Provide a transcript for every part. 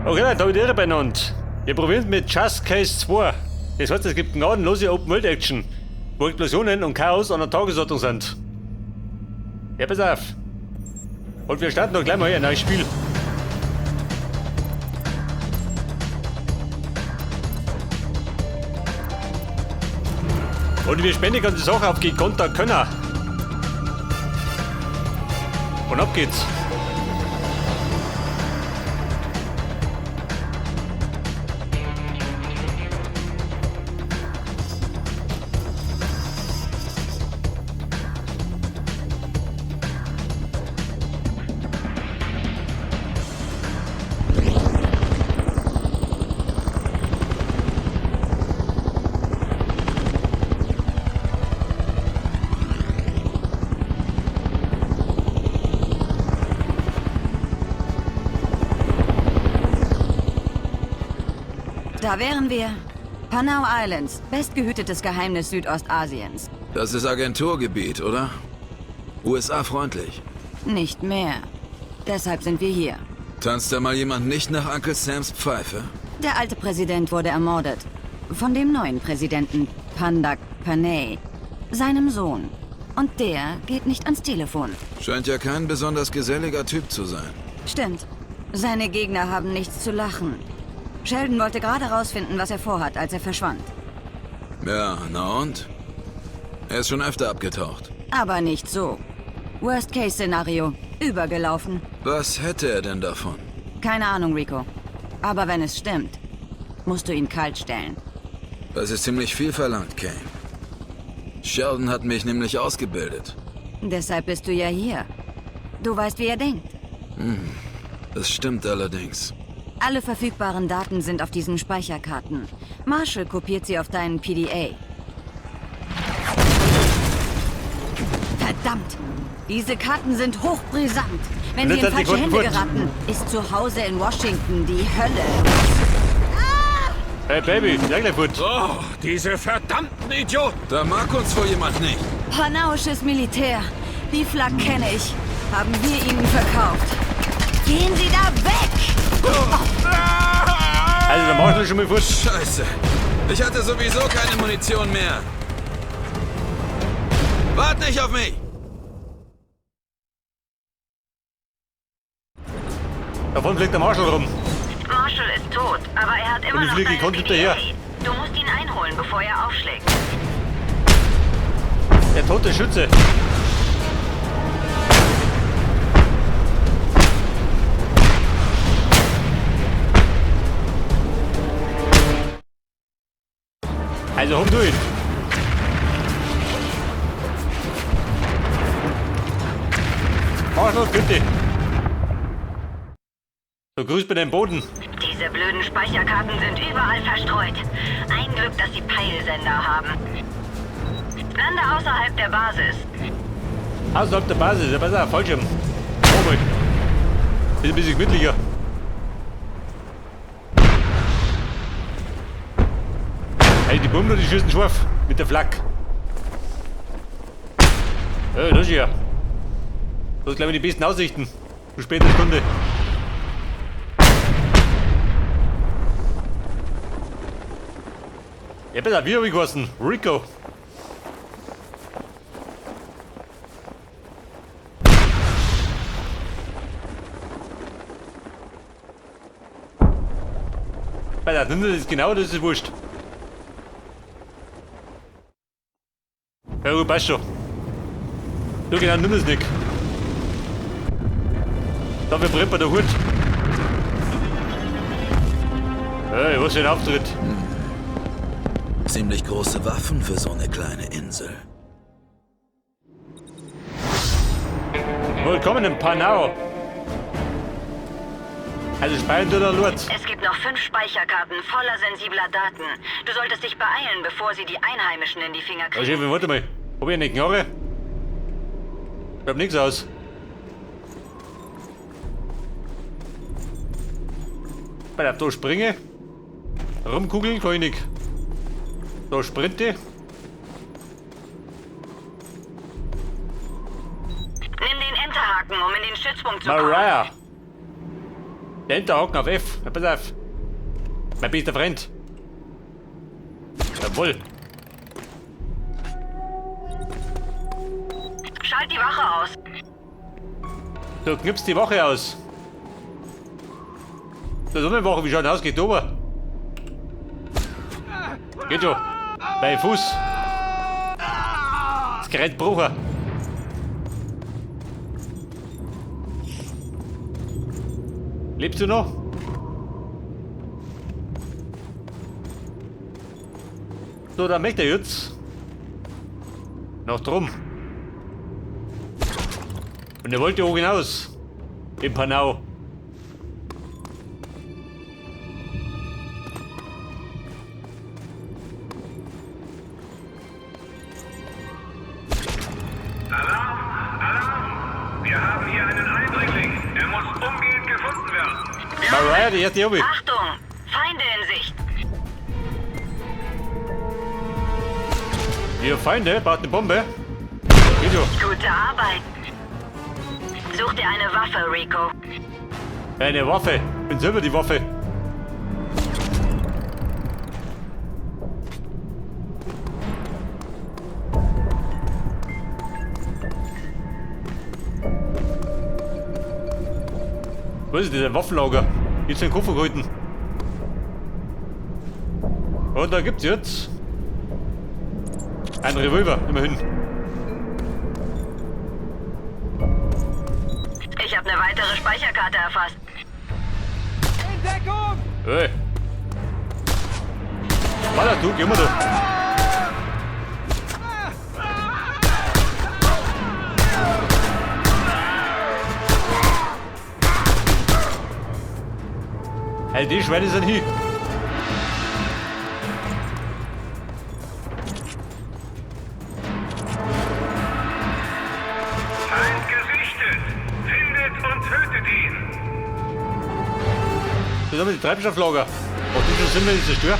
Okay, Leute, da hab ich die Ehre beieinander. Wir probieren mit Just Cause 2. Das heißt, es gibt gnadenlose Open-World-Action, wo Explosionen und Chaos an der Tagesordnung sind. Ja, pass auf. Und wir starten doch gleich mal ein neues Spiel. Und wir spenden die ganze Sache auf gekonnter Könner. Und ab geht's. Da wären wir. Panau Islands, bestgehütetes Geheimnis Südostasiens. Das ist Agenturgebiet, oder? USA-freundlich. Nicht mehr. Deshalb sind wir hier. Tanzt da mal jemand nicht nach Uncle Sams Pfeife? Der alte Präsident wurde ermordet. Von dem neuen Präsidenten, Pandak Panay, seinem Sohn. Und der geht nicht ans Telefon. Scheint ja kein besonders geselliger Typ zu sein. Stimmt. Seine Gegner haben nichts zu lachen. Sheldon wollte gerade rausfinden, was er vorhat, als er verschwand. Ja, na und? Er ist schon öfter abgetaucht. Aber nicht so. Worst-Case-Szenario. Übergelaufen. Was hätte er denn davon? Keine Ahnung, Rico. Aber wenn es stimmt, musst du ihn kalt stellen. Das ist ziemlich viel verlangt, Kane. Sheldon hat mich nämlich ausgebildet. Deshalb bist du ja hier. Du weißt, wie er denkt. Das stimmt allerdings. Alle verfügbaren Daten sind auf diesen Speicherkarten. Marshall kopiert sie auf deinen PDA. Verdammt! Diese Karten sind hochbrisant. Wenn sie in falsche Hände geraten, ist zu Hause in Washington die Hölle. Hey Baby, ja gleich fort. Oh, diese verdammten Idioten! Da mag uns wohl jemand nicht. Panauisches Militär. Die Flak kenne ich. Haben wir ihnen verkauft. Gehen Sie da weg! Also der Marshall ist schon mal fort. Scheiße. Ich hatte sowieso keine Munition mehr. Wart nicht auf mich! Da vorne fliegt der Marshall rum. Marshall ist tot, aber er hat immer Und ich noch fliege deine gekonnt PDA. hinterher. Du musst ihn einholen, bevor er aufschlägt. Der tote Schütze. Also hol du ihn. Marshall, bitte. So grüßt bei dem Boden. Diese blöden Speicherkarten sind überall verstreut. Ein Glück, dass sie Peilsender haben. Lande außerhalb der Basis. Außerhalb der Basis, ja, pass auf, Fallschirm. Oh mal. Ist ein bisschen gemütlicher. Hey, die Bummler, die schießen scharf mit der Flak. Hey, das ist ja. Das ist, glaube ich, die besten Aussichten. Zu später Stunde. Ja, pass auf, wie hab ich geheißen? Rico. Pass auf, nimm das genau, das ist wurscht. Ja gut, passt schon. Du genau, nimm das nicht. Dafür brennt mir der Hut. Hey, was für ein Auftritt. Ziemlich große Waffen für so eine kleine Insel. Willkommen in Panau. Also speichern tut der Lurz. Es gibt noch 5 Speicherkarten voller sensibler Daten. Du solltest dich beeilen, bevor sie die Einheimischen in die Finger Ja, kriegen. Chefin, warte mal. Hab ich eine Knarre? Ich hab nix aus. Bei da springe. Rumkugeln kann ich nicht. Da sprinte. Nimm den Enterhaken, um in den Stützpunkt zu kommen. Mariah. Der Enterhaken auf F. Ja, pass auf. Mein bester Freund. Jawohl. Schalt die Wache aus. Du knippst die Wache aus. Das ist eine Wache, wie schaut aus? Geht ober. Geht schon. Bei Fuß. Das Gerät braucht. Lebst du noch? So, da möchte er jetzt. Noch drum. Und er wollte hoch hinaus. In Panau. Alarm! Alarm! Wir haben hier einen Eindringling. Er muss umgehend gefunden werden. Mariah, die erste Hobby. Achtung! Feinde in Sicht. Wir Feinde, baut eine Bombe. Geht schon. Gute Arbeit. Such dir eine Waffe, Rico. Eine Waffe. Bin selber die Waffe. Was ist das? Ein Waffenlager? Jetzt den Koffer gehalten. Und da gibt's jetzt einen Revolver, immerhin. Ich habe eine weitere Speicherkarte erfasst. In Deckung! Hey. Baller, du, geh mal da. Hey, die Schweine sind hier. Feind gesichtet! Findet und tötet ihn! Das haben wir die Treibstofflager. Macht das schon Sinn, wenn ich zerstöre?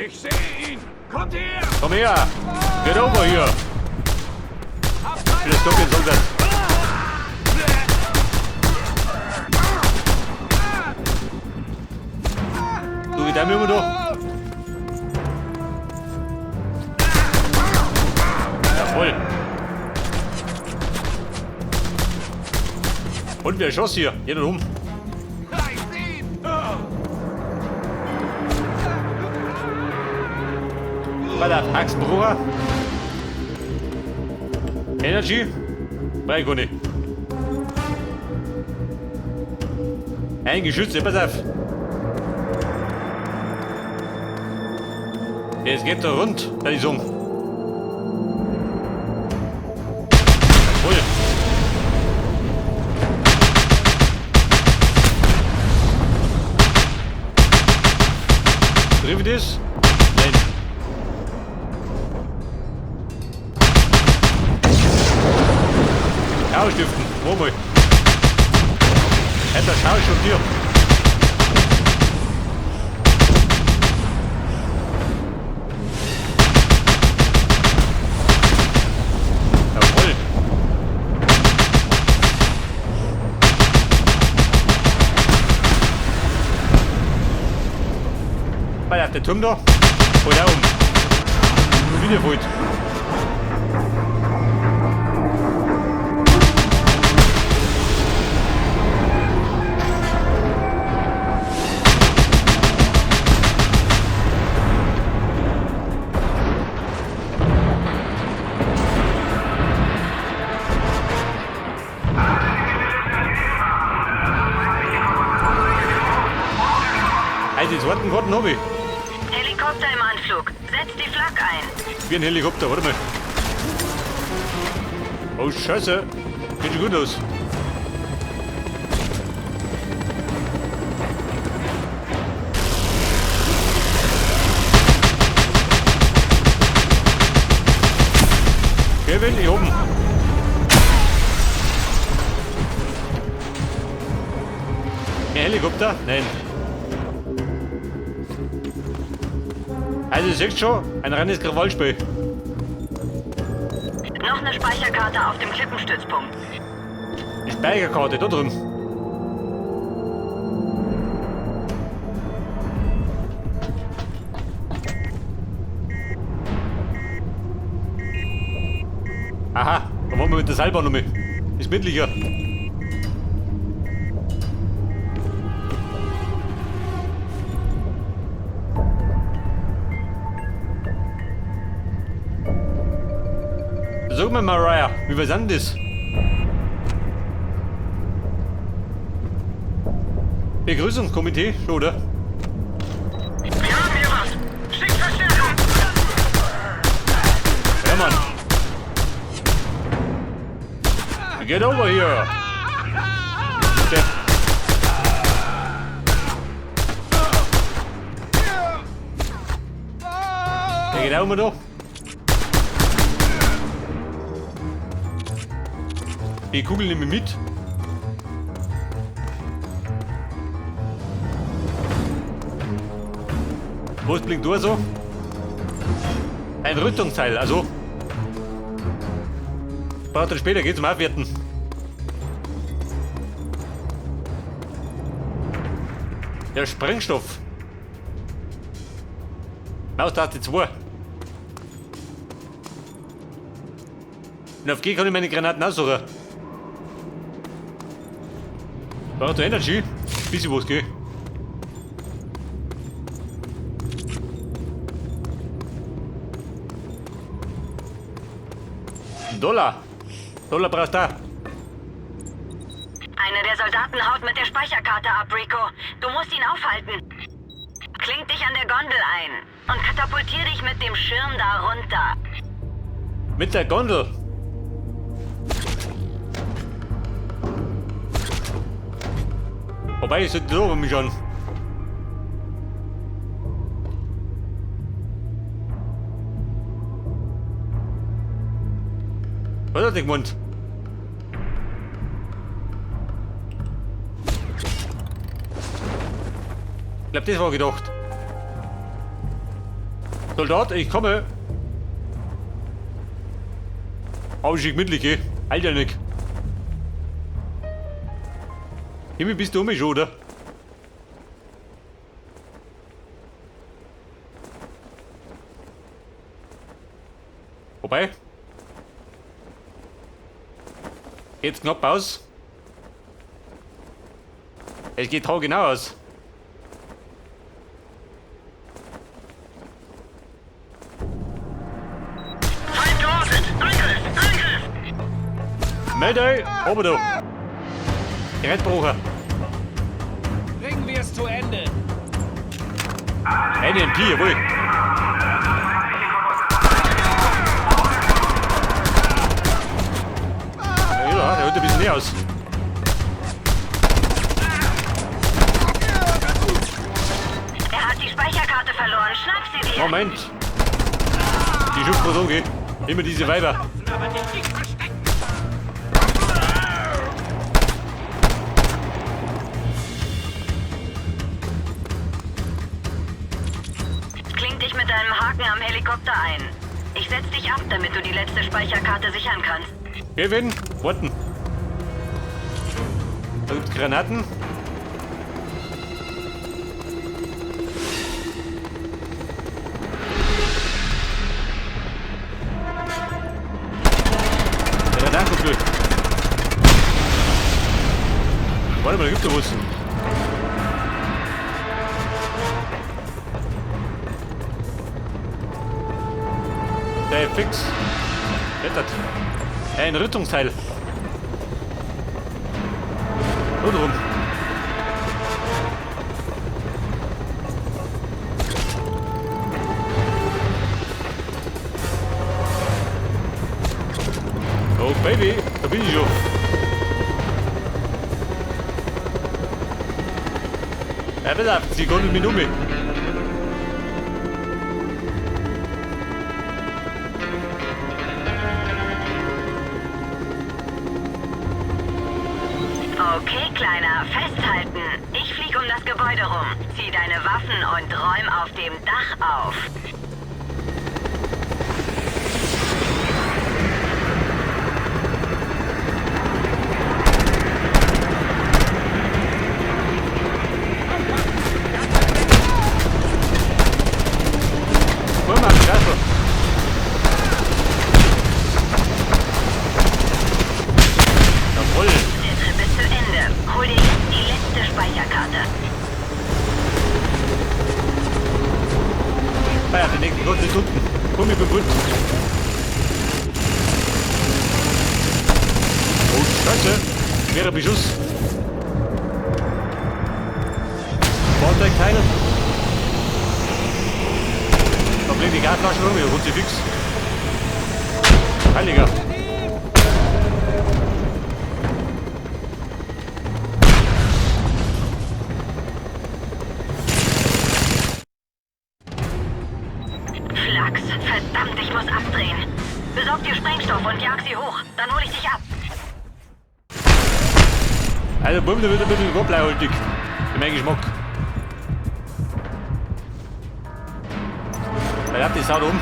Ich sehe ihn! Kommt her! Komm her! Get over here! Wie das Doppel soll das. Du, geht immer da. Jawohl. Und wer schoss hier? Jeder um. Bei der Haxenbrucher. Energy. Nicht. Ein Geschütz, pass auf. Es geht da rund, da ich sagen. Jawohl. Trifft das? Nein. Chaos stiften. Wo mal? Alter, schau schon dir. Jawohl. Bei der Turm da. Hol da um. Wieder wollt. Hey, die zweiten Karten hab ich. Helikopter im Anflug. Setz die Flak ein. Wie ein Helikopter, warte mal. Oh, Scheiße. Geht schon gut aus. Kevin, ich oben. Mehr Helikopter? Nein. Also, du siehst schon, ein reines Krawallspiel. Noch eine Speicherkarte auf dem Klippenstützpunkt. Die Speicherkarte, da drüben. Aha, da wollen wir mit der Seilbahn nochmal. Ist mittlicher. Sag mal, Mariah, wie wir sind das? Begrüßungskomitee, schon, oder? Wir haben hier was! Schickt Verstärkung! Ja, Mann. Get over here! Der geht auch immer da. Die Kugel nehme ich mit. Was blinkt da so? Ein Rüstungsteil, also. Braucht dann später, geht zum Aufwerten. Der Sprengstoff. Maustaste 2. Und auf G kann ich meine Granaten aussuchen. Braucht du Energy? Bisschen was, gell? Dollar. Dollar brauchst du auch. Einer der Soldaten haut mit der Speicherkarte ab, Rico. Du musst ihn aufhalten. Klink dich an der Gondel ein und katapultier dich mit dem Schirm da runter. Mit der Gondel? Wobei, ich sollte da mich an. Was hat der gemeint? Ich glaub, das war gedacht. Soldat, ich komme. Aber ich gemütlich, gell? Alter, nicht. Himmel, bist du um mich, oder? Wobei. Geht's knapp aus. Es geht genau aus. Feind geortet! Angriff! Angriff! Mayday! Oben da! Gerätbrucher! Bringen wir es zu Ende! Eine MP, jawohl! Ja, der holt ein bisschen näher aus. Er hat die Speicherkarte verloren. Schnapp sie dir! Moment! Die Schubproton geht. Immer diese Weiber. Kling dich mit deinem Haken am Helikopter ein. Ich setz dich ab, damit du die letzte Speicherkarte sichern kannst. Kevin, warten. Da gibt's Granaten. Granatenkugel. Warte mal, da gibt's doch was. Der fix. Rettet. Ein Rüstungsteil. Und rum. Oh Baby, da bin ich schon. Ja, pass auf, sie gondelt mich um. Okay, Kleiner, festhalten. Ich flieg um das Gebäude rum. Zieh deine Waffen und räum auf dem Dach auf. Nee, Gott, nicht unten. Komm, ich bin gut. Oh, Scheiße. Schwerer Beschuss. Fahrzeugteil. Da fliegen die Gasflaschen rum, ja, Kruzifix. Heiliger. Flachs. Verdammt, ich muss abdrehen. Besorg dir Sprengstoff und jag sie hoch. Dann hol ich dich ab. Also, Buben, da wird ein bisschen grobleihaltig. Für meinen Geschmack. Weil die Sau da oben.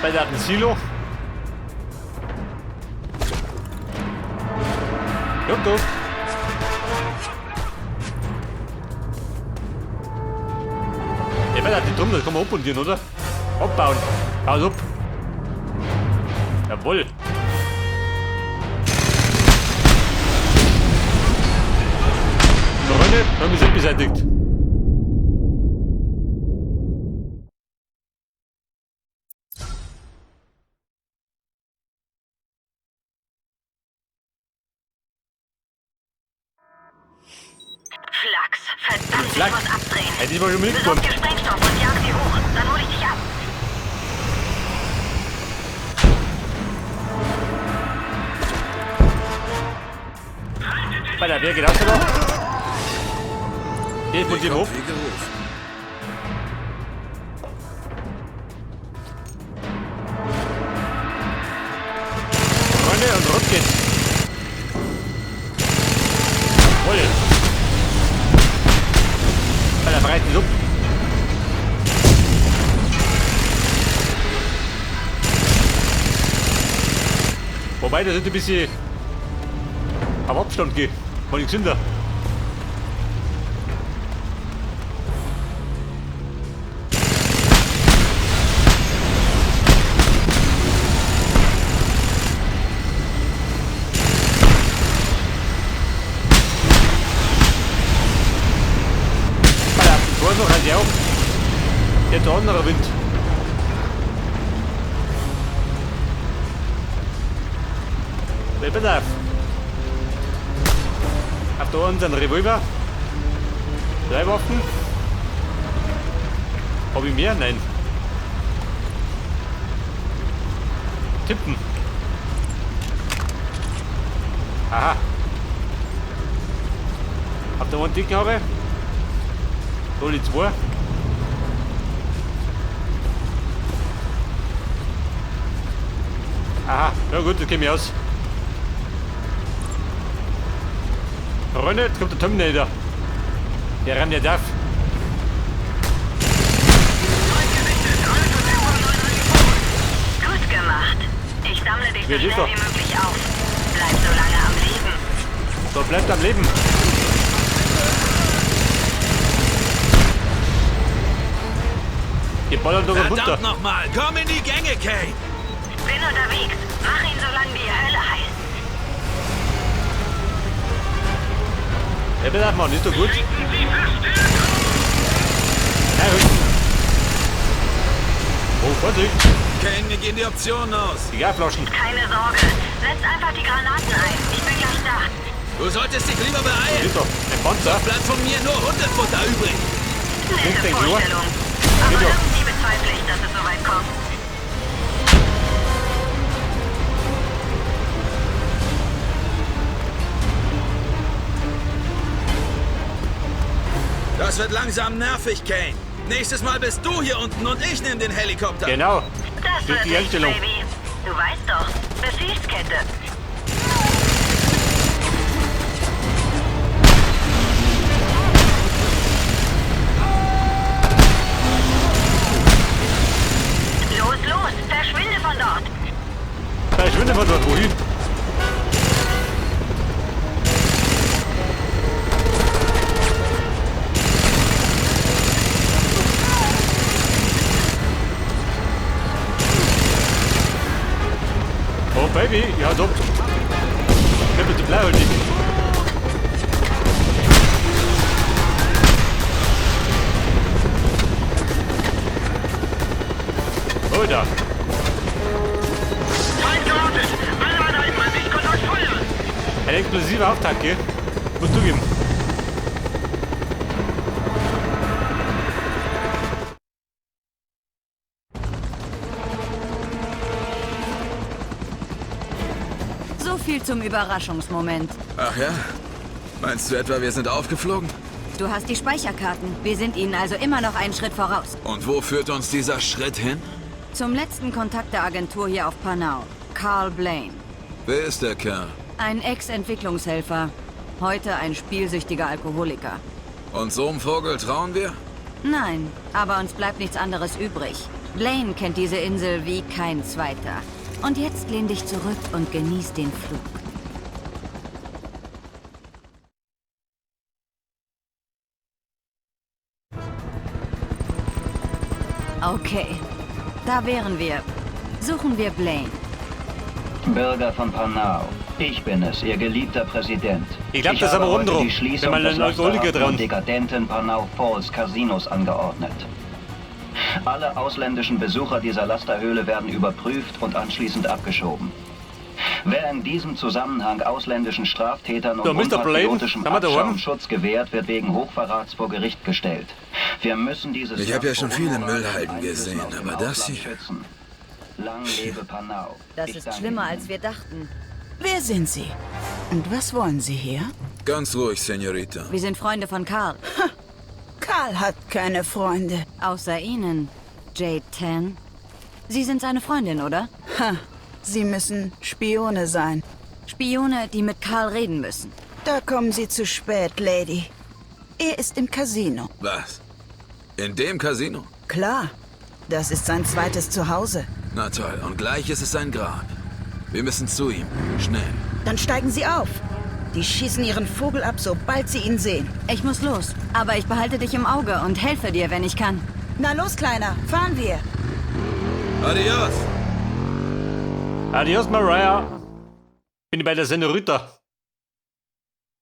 Bei der hat ein Silo. Jupp, jupp. Ja, bei der die drum, das kann man abmontieren, oder? Abbauen. Haus ab. Jawohl. Freunde, haben wir sind beseitigt. Flachs. Verdammt, ich Flachs. muss abdrehen. Hätte ich mal schon Besorg mitbekommen. dir Sprengstoff und jag sie hoch. Dann hol ich dich ab. Bei der Wer geht raus da? Der ist Die hoch. Freunde, und rund geht's. Jawohl. Bei der breiten Suppe. Wobei, das ist ein bisschen auf Abstand gehen. Mal gesünder. Bei der Tor noch halt auch. Jetzt ein anderer Wind. Wer pass auf. Auf der einen Revolver. Drei Waffen. Hab ich mehr? Nein. Tippen. Aha. Auf der einen dicken habe ich. Hol ich zwei. Aha, ja gut, das käme ich aus. Freunde, jetzt kommt der Terminator. Der rammt ja darf. Gut gemacht. Ich sammle dich so schnell wie möglich auf. Bleib so lange am Leben. So, bleibt am Leben. Die ballern doch runter. Verdammt nochmal! Komm in die Gänge, Kane! Bin unterwegs. Mach ihn so lange die Hölle heiß. Ja, pass auf, Mann, ist doch gut. Nein. Oh, Vorsicht. Kane, mir gehen die Optionen aus. Die Gasflaschen. Keine Sorge. Setz einfach die Granaten ein. Ich bin gleich da. Du solltest dich lieber beeilen. Ist doch ein Panzer. Bleibt von mir nur Hundefutter übrig. Nette? Vorstellung. Aber irgendwie bezweifle ich, dass es so weit kommt. Das wird langsam nervig, Kane. Nächstes Mal bist du hier unten und ich nehme den Helikopter. Genau. Das wird die nichts. Baby. Du weißt doch. Befehlskette. Los, los! Verschwinde von dort! Verschwinde von dort. Wohin? Oh Baby, ja doch. Ich bin zu blauhütig. Ein explosiver Auftakt, gell? Muss zugeben. So viel zum Überraschungsmoment. Ach ja? Meinst du etwa, wir sind aufgeflogen? Du hast die Speicherkarten. Wir sind ihnen also immer noch einen Schritt voraus. Und wo führt uns dieser Schritt hin? Zum letzten Kontakt der Agentur hier auf Panau. Carl Blaine. Wer ist der Kerl? Ein Ex-Entwicklungshelfer. Heute ein spielsüchtiger Alkoholiker. Und so einem Vogel trauen wir? Nein, aber uns bleibt nichts anderes übrig. Blaine kennt diese Insel wie kein zweiter. Und jetzt lehn dich zurück und genieß den Flug. Okay, da wären wir. Suchen wir Blaine. Bürger von Panau, ich bin es, Ihr geliebter Präsident. Ich glaub, das habe haben wir heute oben die drum, Schließung wenn man des einen Alkoholiker lasterhaften dran. und dekadenten Panau Falls Casinos angeordnet. Alle ausländischen Besucher dieser Lasterhöhle werden überprüft und anschließend abgeschoben. Wer in diesem Zusammenhang ausländischen Straftätern und So, Mr. Blaine, unpatriotischem sind wir daheim? Abschaum Schutz gewährt, wird wegen Hochverrats vor Gericht gestellt. Wir müssen dieses Ich hab ja schon Land vor viele unmoralischen Müllhalden Einflüssen gesehen, aus dem aber das Ausland hier- schützen. Lang lebe Panau. Das Ich ist danke schlimmer, Ihnen. als wir dachten. Wer sind Sie? Und was wollen Sie hier? Ganz ruhig, Senorita. Wir sind Freunde von Carl. Karl hat keine Freunde. Außer Ihnen, Jade Tan. Sie sind seine Freundin, oder? Ha, Sie müssen Spione sein. Spione, die mit Karl reden müssen. Da kommen Sie zu spät, Lady. Er ist im Casino. Was? In dem Casino? Klar, das ist sein zweites Zuhause. Na toll, und gleich ist es sein Grab. Wir müssen zu ihm. Schnell. Dann steigen Sie auf. Die schießen ihren Vogel ab, sobald sie ihn sehen. Ich muss los, aber ich behalte dich im Auge und helfe dir, wenn ich kann. Na los, Kleiner, fahren wir. Adios! Adios, Mariah. Bin ich bei der Senorita.